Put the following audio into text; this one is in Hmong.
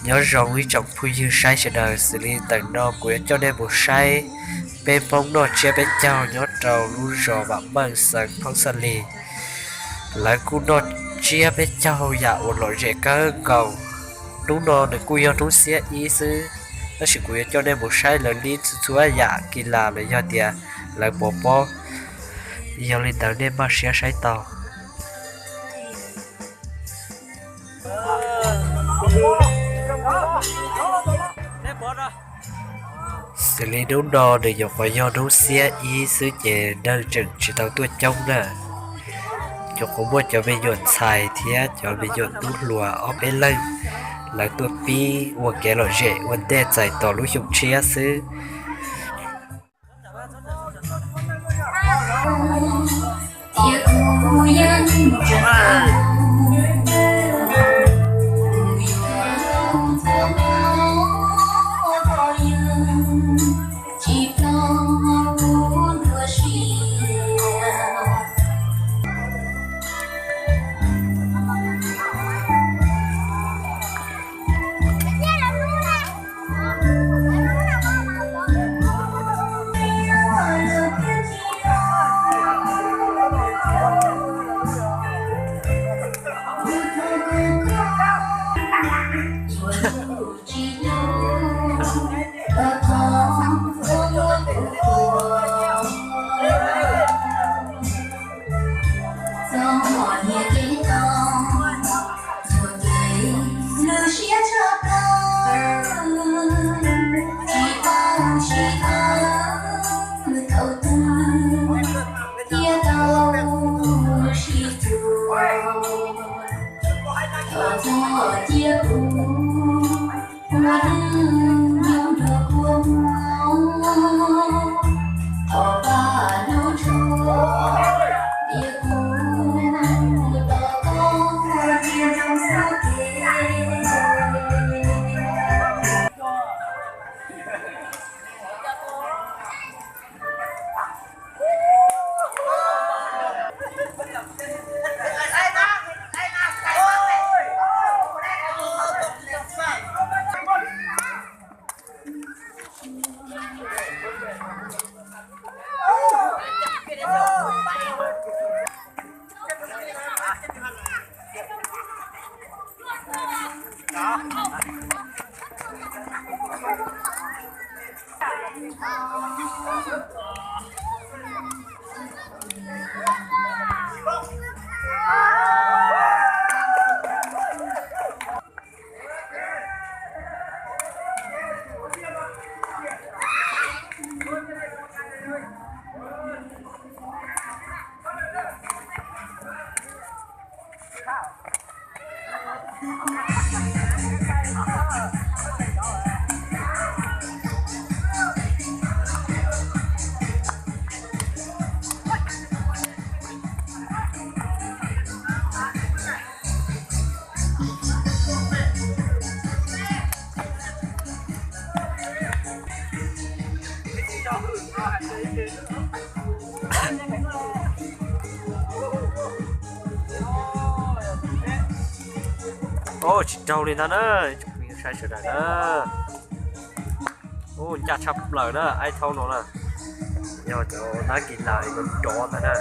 Nyob zoo ib tsoom phooj ywg saib sawv daws, xws li ntawm no kuv yuav coj nej mus saib peb Hmoob noj tsiab peb caug nyob rau lub zos Vam Meej xeev Phob Xas Lis. Lawv kuj noj tsiab peb caug yam uas lom zem kawg nkaus. Hnub no nws kuj yog hnub xiab ib xwb, tab sis kuv yuav coj nej mus saib lawv lib txhua txhua yam kis las los yog tias lawv pov pob. Yog li ntawd nej npaj siab saib tau. Xws li hnub no nws nyuam qhuav yog hnub xiab ib xwb ces neeg tseem tsis tau tuaj coob na. Nyuam qhuav muaj cov me nyuam ntxhais thiab cov me nyuam tub hluas ob peb leeg, lawv tuaj pib ua kev lom zem ua ntej txais tos lub xyoo tshiab xwb. Tsis raug li ntag na, saib sawv daws na. Ncaj tshaj plaws na, aib thaub no na. Yog cov dab kis las rov ntag na.